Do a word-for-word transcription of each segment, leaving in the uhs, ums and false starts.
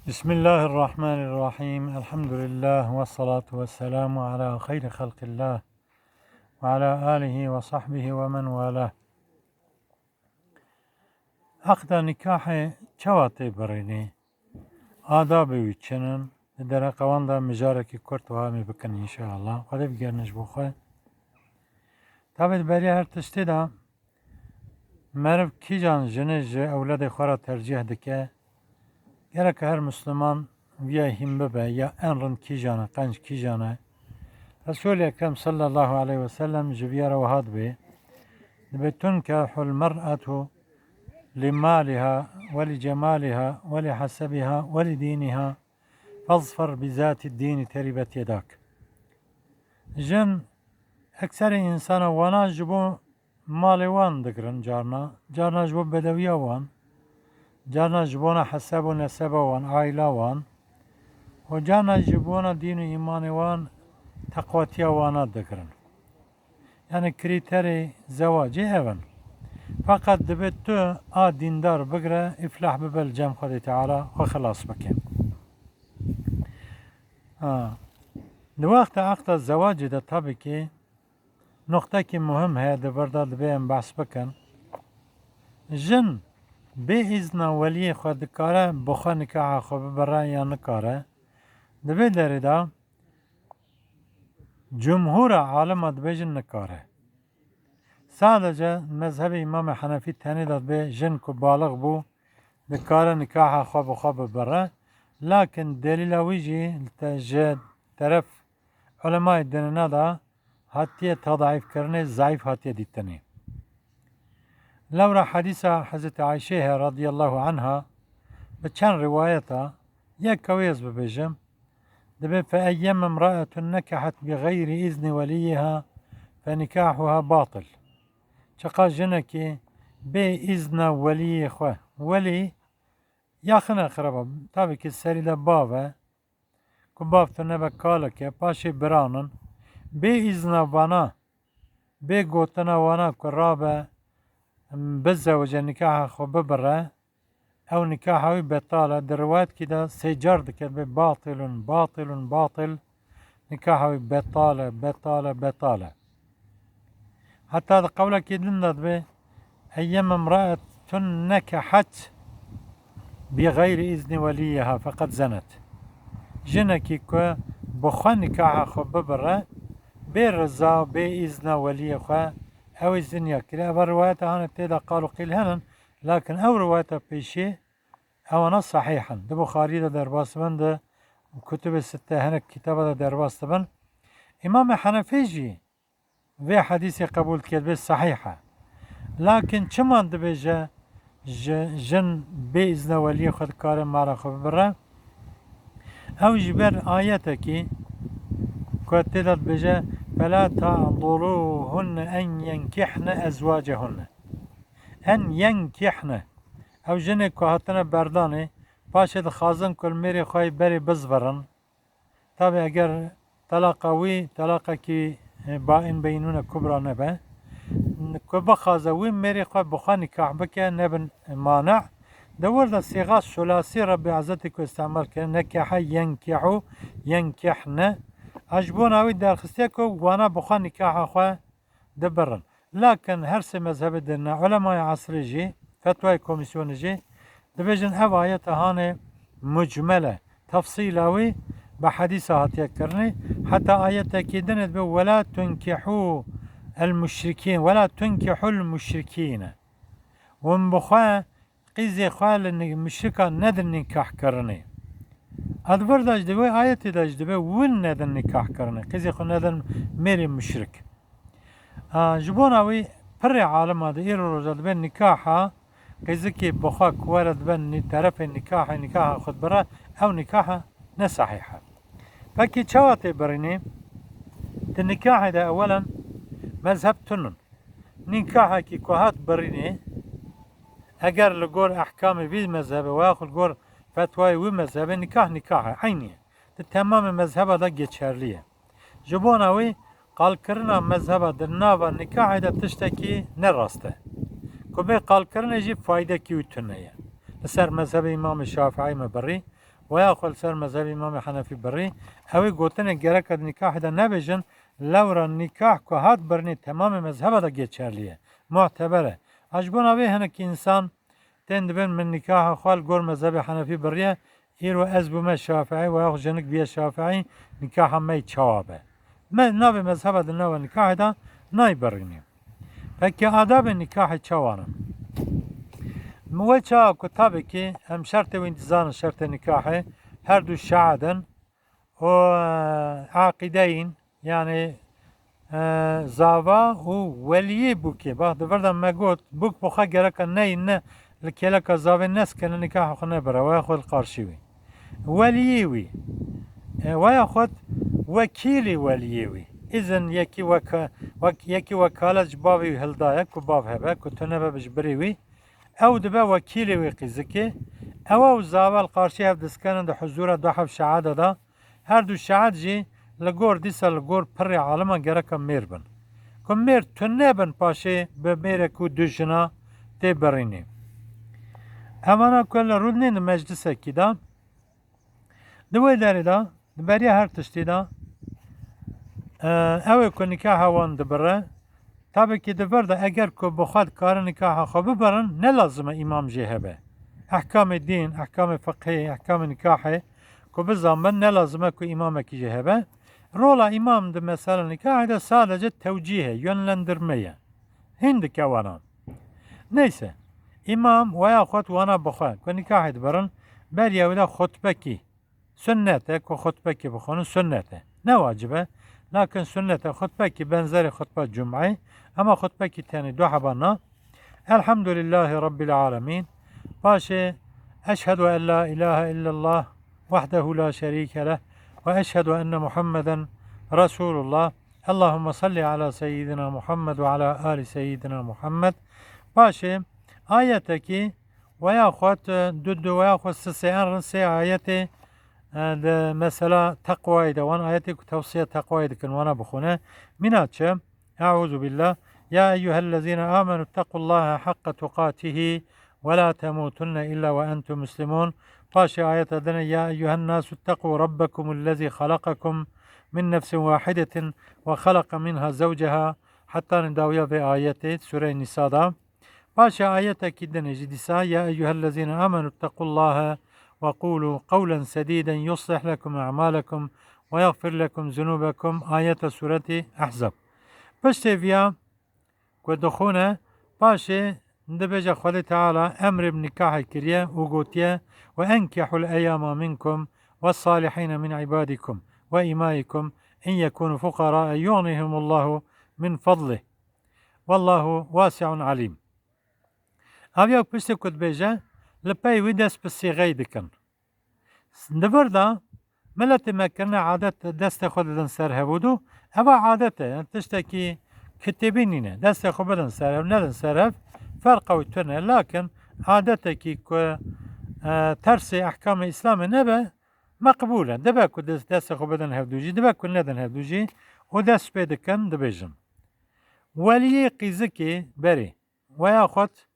Bismillahirrahmanirrahim. Elhamdülillah ve salatu ve selamu ala hayri halqillah ve ala alihi ve sahbihi ve men wala. Aqda nikahê çawa tê birînê? Adabê wî çi ne? Di dereqewan de mijarekî kurt wiha em ê bikin înşeallah. Xwedê bigerine ji bo xwe. Tabê di beriya her tiştê de meriv kîjan jinê ji ewledê xwe re tercîh dike? Gerek her Misliman viya hîn bibe, ya en rind kîjan e, qenc kîjan e? Resûlê Ekrem sallallahu aleyhi ve sellem ji viya re wiha dibê, dibê: "Tunkehul mer'atu li maliha ve li cemaliha ve li hasebiha ve li diniha, fazfer bi zati dini teribet yedak." Jin ekserê însana wana ji bo malê wan digirin carna, carna ji bo bedewiya wan, carna ji bona heseb û neseba wan, aîla wan û carna ji bona dîn û îmanê wan, teqwatiya wana digirin. Yani krîterê zewacê ev in. Feqet dibe tu a dîndar bigire, îflah bibe li cem Xwedê Teala, xwe xilas bike. Ha. Di wexta aqda zewacê de tabii ki nuqtekî muhim heye, di vir de divê em behs bikin. Jin bê îzna weliyê xwe dikare bi xwe nikaha xwe bibire ya nikare? Di vê derê de cumhûra alima dibêjin nikare. Sadece mezhebê Îmamê Henefî tenê de dibê jin ku balix bû, dikare nikaha xwe bi xwe bibire. Lakin delîla wî jî li te-, ji teref ulemayê dinine de hatiye tedayîfkirinê, zayîf hatiye dîtinê. Lewra hedîsa Hezretî Ayşê heye radiyallahu anha, bi çend rîwayeta, yek wê ez bibêjim, dibê: "Fe eyyem imraetun nekahat bi gayri izni weliyha fe nikahuha batil." Çiqa jinekî bê îzna weliyê xwe, welî yaxin eqreba, tabii ki serî de bav e, ku bav tune be kalik e, paşê biran in, bê îzna vana, bê gotina wana ku rabe, em, bizewice, nikaha xwe bibire, ew nikaha wî betal e. Di riwayetkî de sê car dike, dibê: "Batilun, batilun, batil." Nikaha wî betal e, betal e, betal e. Heta di qewlekî din de dibê: "Eyyem imraetun nekahat bi gayri izni weliyha feqed zenet." Jinekî ku bi xwe nikaha xwe bibire, bê riza, bê îzna weliyê xwe, ew ê zinya kiriye. Eva riwayeta hane tê de qal û qîl henin, lakin ew riwayeta pêşî, ewana sahîh in. Di Buxarî de derbas dibin, di Kutubê Sitte, hinek kitaba de derbas dibin. Îmamê Henefî jî vê hedîsê qebûl dike, dibê sahîh e. Lakin çima dibêje ji jin bê îzna weliyê xwe dikare mala xwe bibire? Ew ji ber ayetekî ku tê de dibêje: "Fela ta'duluhunne en yenkihne ezwacehunne." En yenkihne. Ew jinê ku hatine berdanê, paşê dixwazin ku li mêrê xwe yî berê bizvirin. Tabi eger telaqa wî telaqekî, e, bain, beynûne kubra nebe, ku bixwaze wî mêrê xwe bi xwe nikah bike, nebin mane. Di wir de sîxa sulasî Rebbê Ezzetî ku îstemal kir, nekehe, yenkihu, yenkihne. A ji bona wî derxistiye ku wana bi xwe nikaha xwe dibirin. Lakin her sê mezhebê din ne, ulemaya esrê jî, fetwayê komîsyonê jî dibêjin ev ayeta hanê mucmel e. Tefsîla wî bi hedîsa hatiye kirinê. Heta ayetekî din dibê: "Wela tunkihû el muşrikîn, wela tunkihul muşrikîne." Hûn bi xwe qîzê xwe li ni-, muşrikan nedin nîkahkirinê. A di vir de jî di wê ayetê de jî dibê win nedin nîkahkirinê. Qîzê xwe nedin mêrê muşrik. A, ji bona wî pirê alima di îro roja dibê nîkaha qîzikê bi xwe ku were dibe nî-, terefê nîkahê, nîkaha xwe dibire, ew nîkaha ne sahîh e. Pekî çawa tê birînê? Di nîkahê de ewelen mezheb tun in. Nîkahekî ku hat birînê, eger li gor ehkamê vî mezhebê weya xwe li gor fetwayê wî mezhebê, nîkah nîkah e, eynî ye. Di temamê mezheba de geçerlî ye. Ji bona wî qalkirina mezheba di nava nîkahê de tiştekî ne rast e. Ku bê qalkirinê jî faydekî wî tune ye. Li ser mezhebê Îmamê Şafiî me birî, Weya xwe li ser mezhebê Îmamê Henefî birî. Ew ê gotinê gereka di nîkahê de nebêjin, lewra nîkah ku hat birînê temamê mezheba de geçerlî ye, muteber e. A ji bona vê hinekî însan tên dibên min nîkaha xwe li gor mezhebê Henefî biriye, îro ez bûme Şafîî, weya xwe jinik biye Şafîî, nîkaha me yî çawa be? Me navê mezheba di nava nîkahê de nayê birînê. Pekî adabên nîkahê çawa ne? Min wê çawa ku tabî kî em şertê wî dizanin, şertê nîkahê her du şahid in û, e, aqîdeyîn, yanî, e, zava û weliyê bûkê. Bak, di vir de me got, bûk bi xwe gereka neyî ne li kêleka zavê neskene nîkaha xwe nebire, weya xwe li qarşî wî. Weliyê wî, e, weya xwe wekîlê weliyê wî. Îzin yekî weka-, wek-, yekî wekalet ji bavê wî hildaye, ku bav hebe, ku tune be ji birê wî. Ew dibe wekîlê wê qîzikê. Ew û zava li qarşî hev diskinin di huzûra du heb şahada de. Her du şahid jî li gor dîsa li gor pirê aliman gereka mêr bin. Ku mêr tune bin paşê bi mêrek û du jina tê birînê. Evana ku li rûdinê di meclisekî de, di wê derê de, di beriya her tiştî de, e, ew ê ku nîkaha wan dibire, tabî kî di vir de eger ku bi xwe dikarin nîkaha xwe bibirin, ne lazim e îmam jê hebe. Ehkamê dîn, ehkamê fiqhê, ehkamê nîkahê ku bizanbin, ne lazim e ku îmamekî jê hebe. Rola îmam di mesela nîkahê de sadece tewcîh e, yönlendirme ye. Hîn dike wana. Neyse, îmam weya xwe wana bi xwe ku nîkahê dibirin, beriya wê de xutbekî sunnet e, ku xutbekî bixwînin sunnet e. Ne wacib e, lakin sunnet e xutbekî benzerê xutba cum'ê, ama xutbekî tenê du heba na. Elhamdulillahî Rabbil alemîn. Paşê, Eşhedü en la ilahe illallah wahdehu la şerîke leh ve eşhedü enne Muhammeden Resulullah. Allahümme salli ala seyyidina Muhammed ve ala ali seyyidina Muhammed. Paşê, ayetekî weya xwe tu, du, du weya xwe sisê en rind sê ayetê, e, di mesela teqwayê de, wan ayetê ku tewsiya teqwayê dikin, wana bixwine. Mîna çi? Euzu billah. Ya eyyuhellezîne âmenû ittaqullâhe haqqa tuqâtihî ve lâ temûtunne illâ ve entûm muslimûn. Paşê ayeta din e, ya eyyuhennâsu ittaqû rabbekumullezî xalaqakum min nefsin wâhidetin ve xalaqa minha zewceha. Heta nidawiya vê ayetê, Sûreyê Nîsa de. Paşê ayetekî din e jî dîsa, ya eyyuhellezîne âmenû ittaqullâhe ve qûlû qewlen sedîden yuslih lekum e'mâlekum ve yagfir lekum zunûbekum. Ayeta Sûretê Ehzab. Piştê viya ku dixwine, paşê dibêje Xwedê Teala emrê bi nîkahê kiriye û gotiye, "Ve enkihul eyama minkum ve salihine min ibadikum ve imaikum in yekunu fuqarae yughnihumullahu min fadlih. Vallahu wasi'un alim." Ev ya piştê ku dibêje, li pey wî dest bi sîxeyê dikin. Di vir de miletê me kirine adet destê xwe didin ser hev û du. Eva adet e, yani tiştekî kitêbî nîne. Destê xwe bidin ser hev, nedin ser hev, ferqa wî tune. Lakin adetekî ku, e, tersê ehkamê Îslamê nebe, meqbûl e. Dibe ku des-, destê xwe bidin hevdû jî, dibe ku nedin hevdû jî, û dest pê dikin, dibêjin. Weliyê qîzikê berê. Weya xwet,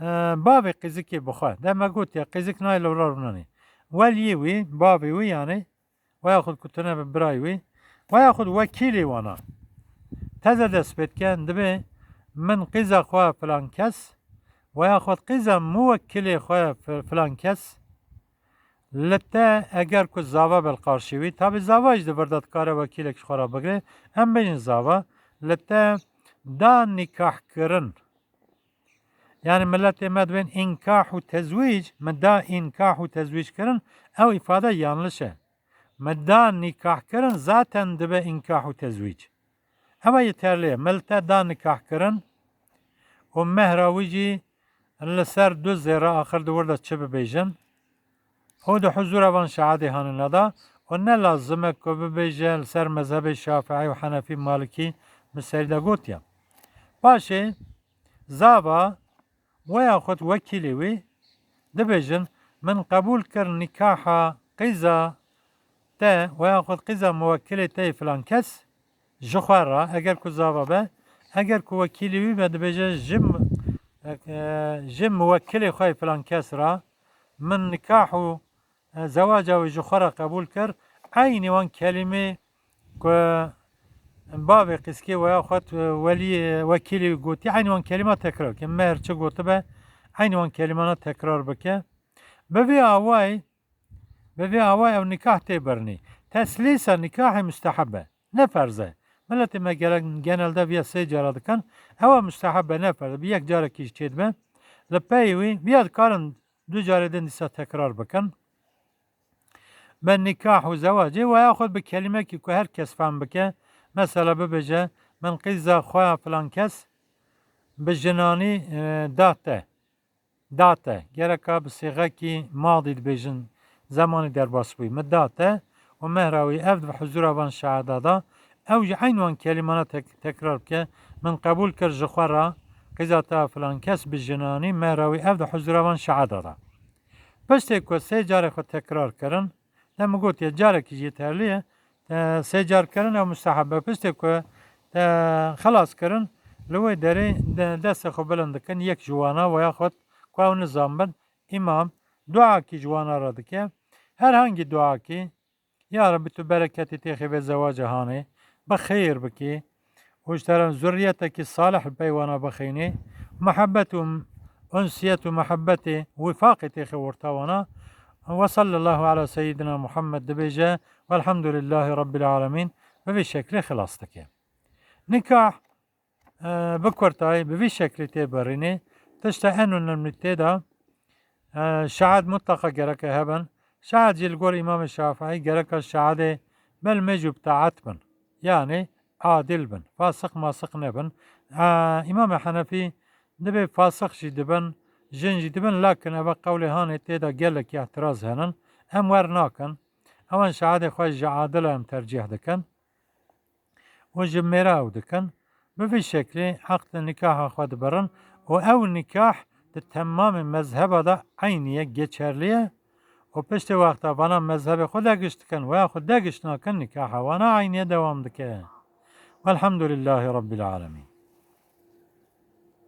e, bavê qîzikê bi xwe. De me gotiye, qîzik nayê li vir rûnanê. Weliyê wî, bavê wî yanî, weya xwet ku tune bi birayê wî, weya xwet wekîlê wana. Teze dest pê dike, dibê min qîza xwe filan kes, weya xwet qîza muwekilê xwe fi-, filan kes, li te eger ku zava be li qarşî wî, tabî zava jî di vir de dikare wekîlek ji xwe re bigire, em bêjin zava, li te da nîkahkirin. Yani miletê me dibên înkah û tezwîc, min da înkah û tezwîc kirin, ew îfade yanlış e. Min da nîkahkirin zaten dibe înkah û tezwîc. Ev e yeterli ye. Min li te da nîkahkirin û mehra wî jî li ser du zêre axir di wir de çi bibêjin? Û di huzûra van şahidê hanine da û ne lazim e ku bibêje li ser mezhebê Şafîî û Henefî, Malikî, min serî de gotiye. Paşê zava weya xwet wekîlê wî dibêjin, min qebûl kir nîkaha qîza te weya xwet qîza muwekilê te yê filan kes ji xwe re, eger ku zava be, eger ku wekîlê wî be, dibêje ji m-, e, ji muwekilê xwe yê filan kes re min nikah û e, zewaca wî ji xwe re qebûl kir, eynî wan kelîmê ku bavê qîskê we ya xwe welî, wekîlî gotî, eynî wan kelîma tekrar bike. Mehr çi gotibe, eynî wan kelîmana tekrar bike. Bi vê awayî, bi vê awayî ew nikah tê birinî. Teslîsa nikahê musteheb e. Ne ferz e. Miletê me gerek genelde viya sê cara dikin. Ew e musteheb e, ne ferz e. Bi yek carekî jî çêdibe. Li pey wî viya dikarin du carê din dîsa tekrar bikin. Bi nikah û zewacê we yaxud bi kelîmekî ku her kes fehm bike. Mesela bibêje, min qîza xwe ya filan kes bi jinanî, e, da te. Da te. Gereka bi sîxekî madî dibêjin, zemanî derbas bûyî. Min da te û mehra wî ev di huzura van şehada da. Ew jî eyn wan kelîmana tek-, tekrar bike. Min qebûl kir ji xwe re, qîza te ya filan kes bi jinanî, mehra wî ev di huzura van şehada da. Piştê ku sê carê xwe tekrar kirin, te min gotiye carekî jî yeterlî ye, te sê car kirin ew musteheb e. Piştê ku te xilas kirin, li wê derê de-, destê xwe bilind dikin, yek ji wana we yaxud ku ew nizan bin, îmam duakî ji wana re dike. Herhangî duakî, Ya Rebbi, tu bereketî têxê vê zewaca hanê, bi xêr bikî û ji te re zurriyetekî salih li pey wana bixînî. Muhebbet û unsiyet û muhebbetê wifaqê têxê orta wana. Ve sallallahu ala seyyidina Muhammed dibêje, velhamdülillahi rabbil alemin, bi vî şeklê xilas dike. Nikah, e, bi kurtayî bi vî şeklî tê birînê. Tişta en önemli tê de, e, şahid mutlaka gereke hebin. Şahid jî li gor Îmamê Şafîî gereka şahidê bil mêj û bi taet bin. Yanî adil bin. Fasik masik nebin. E, Îmamê Henefî dibê fasik jî dibin, jin jî dibin, lakin eve qewlê hanê tê de gelek îtiraz henin. Em wer nakin. Ewan şahidê xwe ji adil em tercîh dikin. û ji mêra ew dikin. Bi vî şeklî eqdê nikaha xwe dibirin û ew nikah di temamê mezheba de eynî ye, geçerlî ye û piştê wexta vana mezhebê xwe degiş dikin, weya xwe degiş nakin, nikaha wana eynî ye, dewam dike. Velhamdulillahî Rabbil Alemîn.